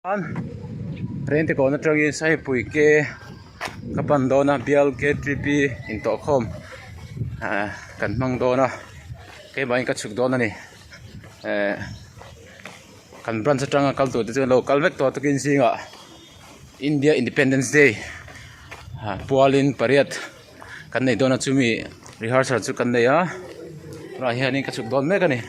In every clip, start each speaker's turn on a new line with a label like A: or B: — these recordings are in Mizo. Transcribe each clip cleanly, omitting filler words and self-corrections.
A: Rente kawn atangin Saipui ke ka pan dawn a bial KTP intawhkhawm ah kan hmang dawn a keimahin ka chhuk dawn a ni eh kan branch atanga kal tur te chu an lo kal vek tawh a tukin zingah India Independence Day ah pualin pariat kan nei dawn a chumi rehearsal chu kan nei a tunah hianin ka chhuk dawn mek a ni.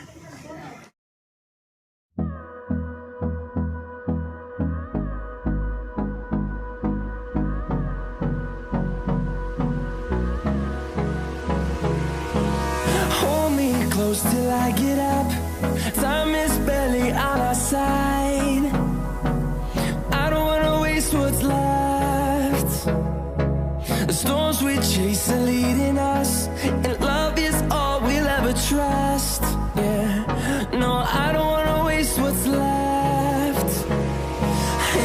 B: Hold me close till I get up. Time is barely on our side. I don't wanna waste what's left. The storms we chase are leading us, and love is all we'll ever trust. Yeah, no, I don't wanna waste what's left.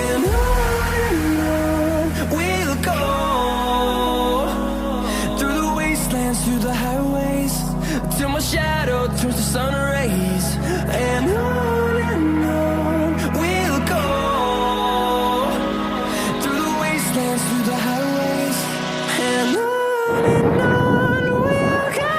B: And on we'll go through the wastelands, through the highways, till my shadow turns to sun rays. And on and on we'll go through the wastelands, through the highways, and on and on we'll go.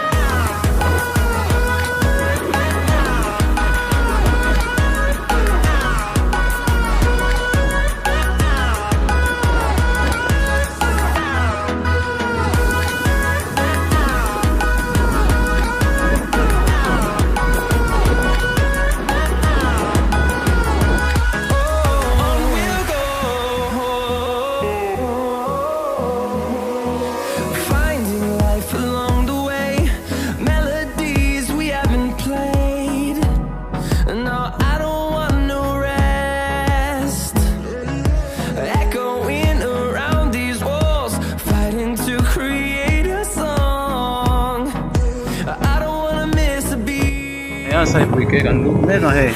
B: On we'll go. Finding life along the way, melodies we haven't played. No, I don't want no rest. Echoing around these walls, fighting to create a song. I don't wanna miss a beat.
A: Hei a Saipui ke kan lut mek a hei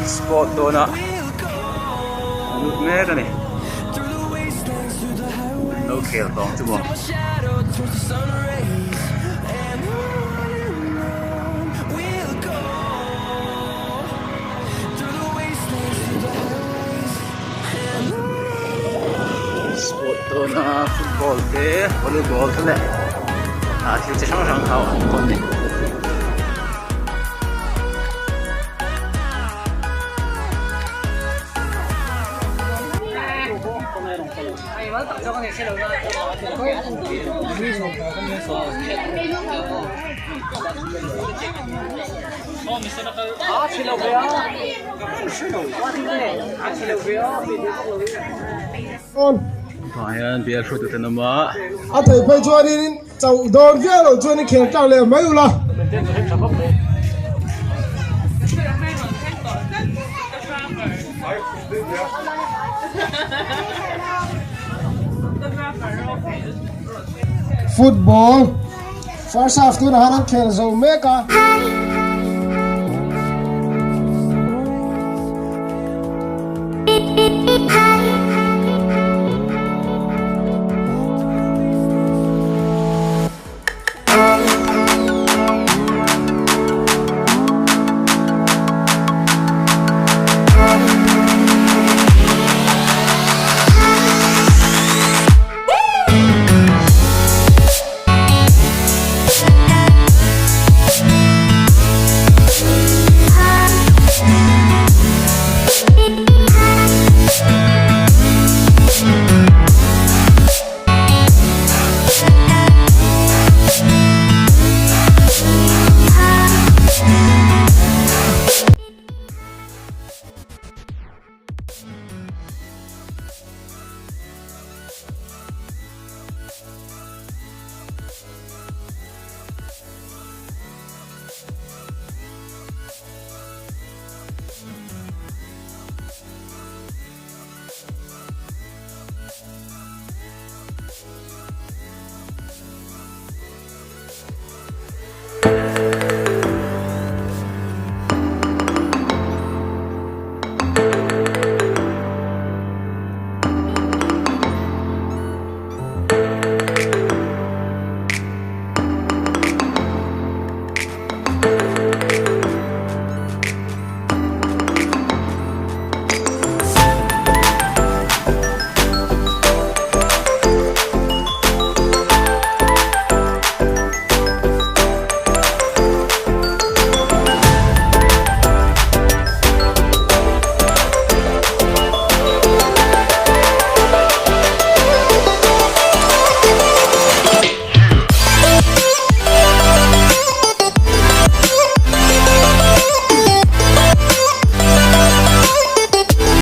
A: sport dawn a an lut mek a ni an lo khel tawng chu maw. Sport dawn a football te volleyball te leh ah thil chi hrang hrang kha a awm dawn a ni. Tah hian bial hruaitu te an awm a.
C: A theih phei chuanin chauh dawn viau loh chuan i khel tlak leh mai ula. Football first half tunah hian an khel zo mek a.